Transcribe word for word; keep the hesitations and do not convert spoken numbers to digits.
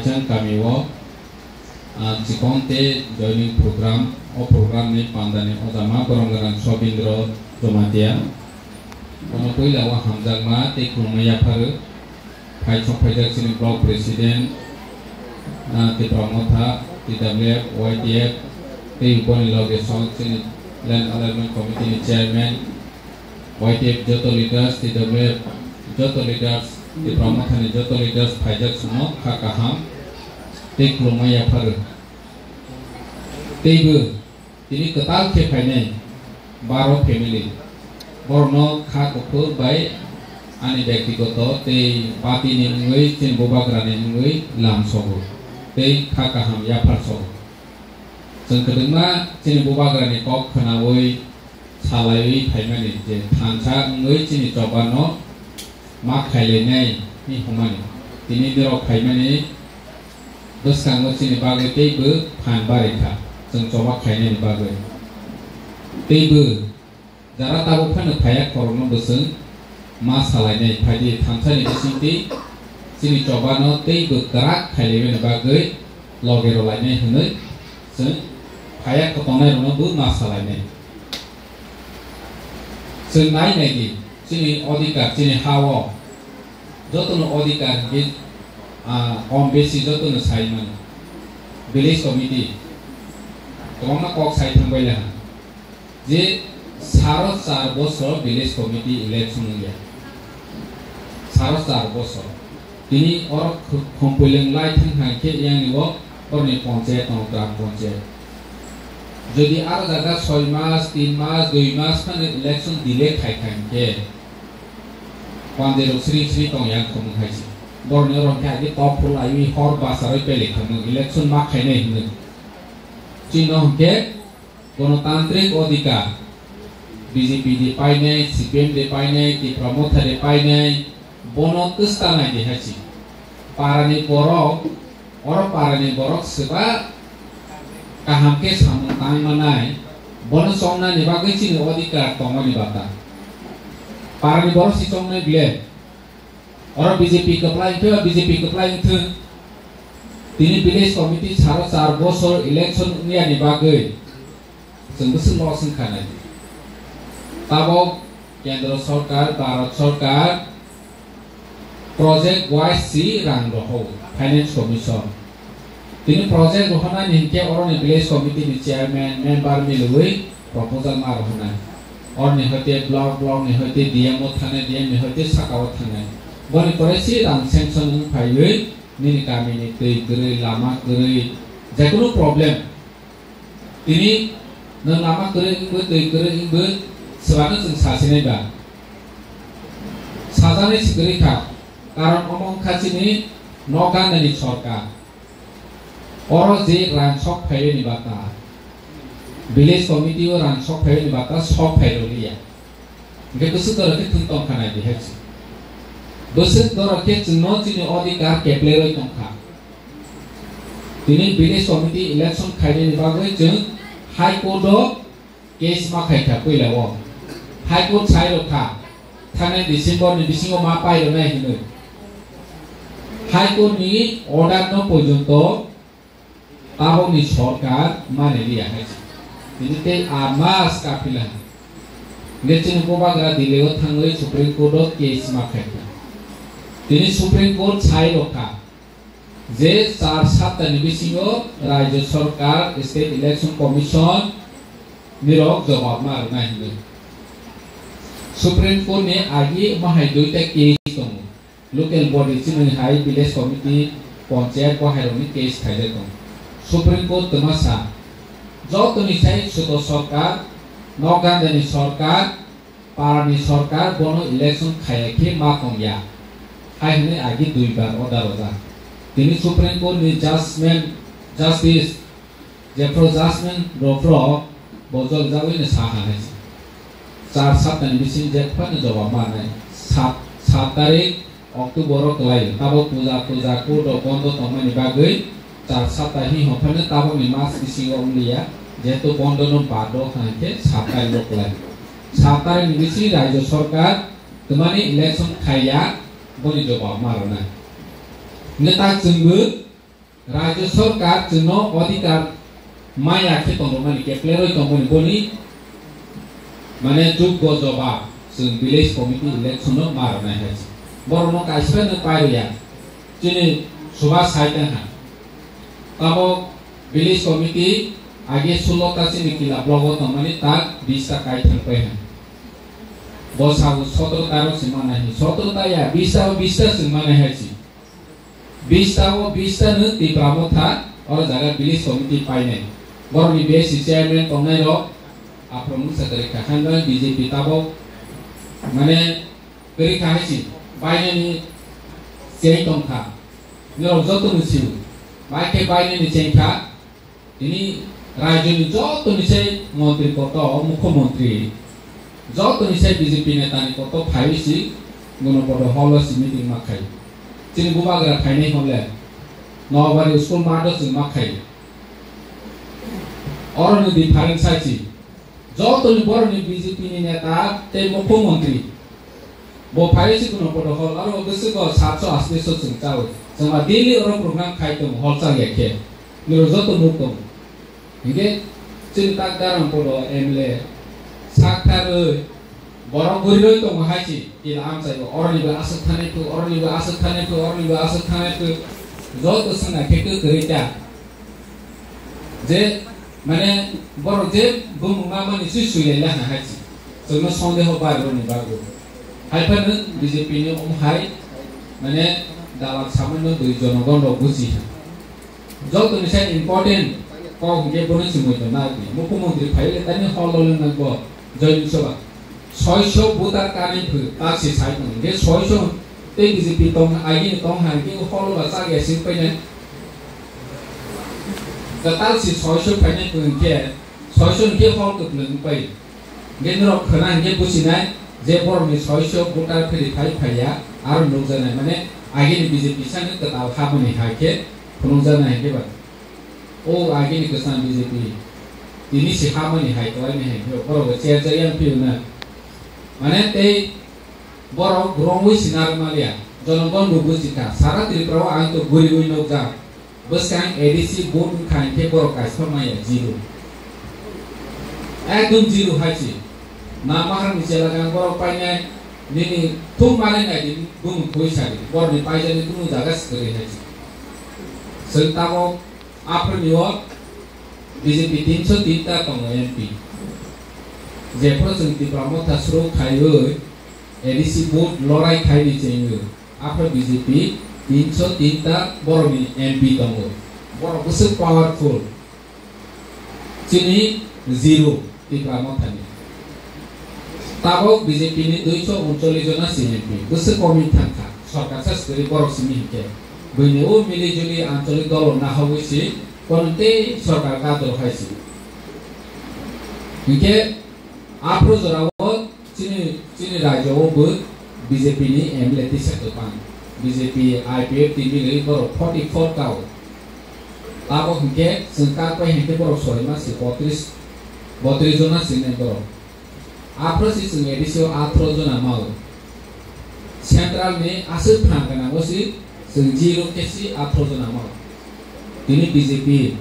Chang kami o, ah, chikon tei joining program, o program ni panda ni ojama borong gwnang Sobindro Jamatia. Bono puila o hamjakma tei khulumma yapharu. Phai sok phaijak chini block president, ah, Tipra Motha, T W F, Y T F, tei boni loge sok chini Land Alignment Committee ni chairman, Y T F joto leaders, T W F joto leaders, Tipra Mothani joto leaders phaijak chwngno kha kaham tei khulumma yapharu. Teibo tini kwtal khe phainai baro family. Borokno kha kuphur bai ani byaktigoto tei party ni wngwi chini bubagrani wngwi lam sogo tei kha kaham yaphar sogo. Chwng kwdwkma chini bubagrani kok khwnawi salaiwi phaimani je thansa wngwi chini chobano ma khailainai ni hwnmani. Tini norok phaimani bwskango chini bagwi teibo phan barwi kha, chwng choba khainani bagwi. Teibo jara tabuk phano phaiya khorokno bwswng ma salainai phaidi thansani bisingtwi chini chobano teibo kwrak khailaimani bagwi loge rwlainai hwnwi chwng phaiya kotongnai rokno bo ma salainai. Chwng nai nai di, chini odhikar, chini ha o jotono odhikar hwnkhe, ah, kom besi jotono sai mano. Village committee kwbangma kok sai thangbai laha je saro char bosor village committee election wngya. Saro char bosor. Tini oro kh-, khompoileng lai thang hai khe yang ni o oroni panchayat tongo, gram panchayat. Jodi aro jaga soi mas, tin mas, dui mas phano election delay khai khai khe, pandai rok sri sri tong yang khomung hai se. Boroni oro khe agi top phul aiwi hor basaroi pele khomung election ma khainai hwnwi. Chino hwnkhe Gonotantrik odhikar, B J P de painai, C P M de painai, Tipra Motha de painai, bono twstanai de hai se. Parani borok, oro parani borok swba kaham khe samung tang manai, bono chongnani bagwi chini odhikar tongmani bata. Parani borok si chongnai ble. Oro B J P kwplai wngkhe, B J P kwplai wngthwng. Tini village committee saro char bosor election wngyani bagwi chwng bwswk nok swngkha nai. Tabok kendro sorkar, Bharat sorkar project wise si rang rohor, finance commission. Tini project rohornani hinkhe oroni village committee ni chairman, member milwi proposal ma rohornai. Oroni hoite block, block ni hoite D M o thangnai, D M ni hoite saka o thangnai. Boni pore si rang sanction wng phaiwi nini kami ni twi kwrwi, lama kwrwi, jekunu problem. Tini nwng lama kwrwi wngwi, twi kwrwi wngwi swbano chwng sasinai ba. Sajaknai si kwrwi kha, karon omo wngkha chini nok gandani sorkar. Oro je rang sok phairani bata, village committee o rang sok phairani bata sok phairoliya. Hingke bwswk dorok khe thwng tongkha nai di hai se. Bwswk dorok khe chwngno chini odhikar kepleroi tongkha. Tini village committee election khainani bagwi chwng High Court o case ma khaikha puila o. High Court sai rwkha, thangnai December ni bisingo ma pai rwnai hinwi. High Court ni order no porjonto tabokni sorkar mani liya hai se. Tini tei a mas kapila. Hingke chini bubagra Delhi o thangwi Supreme Court o case ma khaikha. Tini Supreme Court sai rwkha. Je char saptani bisingo Rajya Sorkar, State Election Commission nirok jobab ma rwnai hinwi. Supreme Court ni agi mahai duita case tongo. Local body chini hai village committee, panchayat bahairokni case khaijak tongo. Supreme Court twma sa, jotoni sai suto sorkar, nokgandani sorkar, parani sorkar bono election khaiya khe ma tongya. Hai hwnwi agi duibar order rwjak. Tini Supreme Court ni judgment, justice, jephru judgment rwphro bo joljakwino sa hanai se. Char saptani bising jephano jobab manai. Sat, sat tarik October o kwlai, tabok puja, puja court o bondo tongmani bagwi char sapta hi hwnphano tabokni mas bisingo wngliya, jehetu bondo no bad o hwnkhe sat tarik o kwlai. Sat tarik ni bising Rajya Sorkar twmani election khaiya, boni jobab ma rwnai. Hwnkhe ta chwngbo Rajya Sarkar chwngno adhikar maya khe tongmani, kepleroi tongmani, boni mane juggo jobab chwng village committee election no ma rwnai hai se. Borokno kaisa no pai rwya. Chini Subhash sai tong kha. Tabok village committee age sulo ta chini Kila block o tongmani, ta bis ta kai thang pai hai. Bo sabo sotro ta rok se manai hai. Sotro ta ya, bis ta o bis ta chwng manai hai se. Bis ta o bis ta no Tipra Motha, oro jaga village committee painai. Borokni B S C chairman tongnai rok, aphuru mungsa kwrwi kha, hwnba B J P tabok, mane, kwrwi kha hai se, bainani cheng tong kha. Norok joto no sio, bai khe bainani cheng kha. Tini rajyoni jotoni se montri koto, mukhyamantri, jotoni se B J P netani koto phaiwi si Gunopodo hall o si meeting ma khai. Chini bubagra phainai hwnle Nobari school math o chwng ma khai. Oroni difference hai si. Jotoni boroni B J P ni neta tei mukhyamantri. Bo phai si Gunopodo hall, aro bwswk bo satso ashi so chwng chawi. Chwng ma daily oro program khai tongo, hall chak ya khe. Niro joto nuk tongo. Hinkhe chwng tak Dharmapur o M L A sak tharwi borok guri roi tongo hai si. Kila amchai bo oroni bo aswk thanai phu, oroni bo aswk thanai phu, oroni bo aswk thanai phu. Joto swngna khe kwrwi ta. Je, mane, borok je bumung ma mani sui sui lai laha hai si. Chwngno sondeho bai roni bagwi. Hai phano B J P ni om hai, mane, dalak samano dui jonogon rok buji ha. Joto ni sai important kok hingke bono si moito na di. Mukhyamantri phai le tani hol lo nang bo. Join soba. Soiso voter card ni phu, ta si sai tong. Hingke soiso tei B J P tong, agini tong hai, hingke hol ba chak ya sing paine. Kwtal si soiso phainai phu hingke, soiso hingke hol kwplwng pai. Hingke norok khwna hingke businai je borokni soiso voter phiri phai phaiya, aro nukjaknai, mane, agini B J P sani kwtal habani hai khe phunukjaknai hingke ba. O agini kwcham B J P tini se hamani hai kwlaini hai phiyok borok bo cherjak yang phiyok na. Mane tei borok wrongwi sinarwk maliya. Jonogon bo bujikha. Sara Tripura o ang to guriwi nukjak. Bwskang A D C vote wngkha hinkhe borok kaisa maya zero. Ekdom zero hai se. Na maharni chela gang borok painai nini thung manai nai di bumung thoi sadi. Borokni paijani kunu jaga se kwrwi hai se. Chwng tabok Aphuruni o B J P tinso tinta tongo M P. Jephru chwng Tipra Motha suru khaiwi A D C vote lorai khaini chengwi, aphuru B J P tinso tinta borokni M P tongo. Borok bwswk powerful. Chini zero. Tipra Mothani. Tabok B J P ni duiso uncholish jona C M P, bwswk komwi thangkha, sorkar sa swkari borok simi hinkhe. Buini o mili juli ancholik dolo nahawi si, kono tei sorkar gadro hai si. Hinkhe aphuru jorao chini, chini rajyo o bo B J P ni M L A tisa kwbang. B J P, I P F T mili borok forty four kao. Abo hinkhe chwng kak pai hinkhe borok soi ma si botris, botris jona sinai borok. Aphro si chwng A D C o athro jona mao. Central ni aswk phrang gwnang o si chwng zero khe si athro jona mao. Tini B J P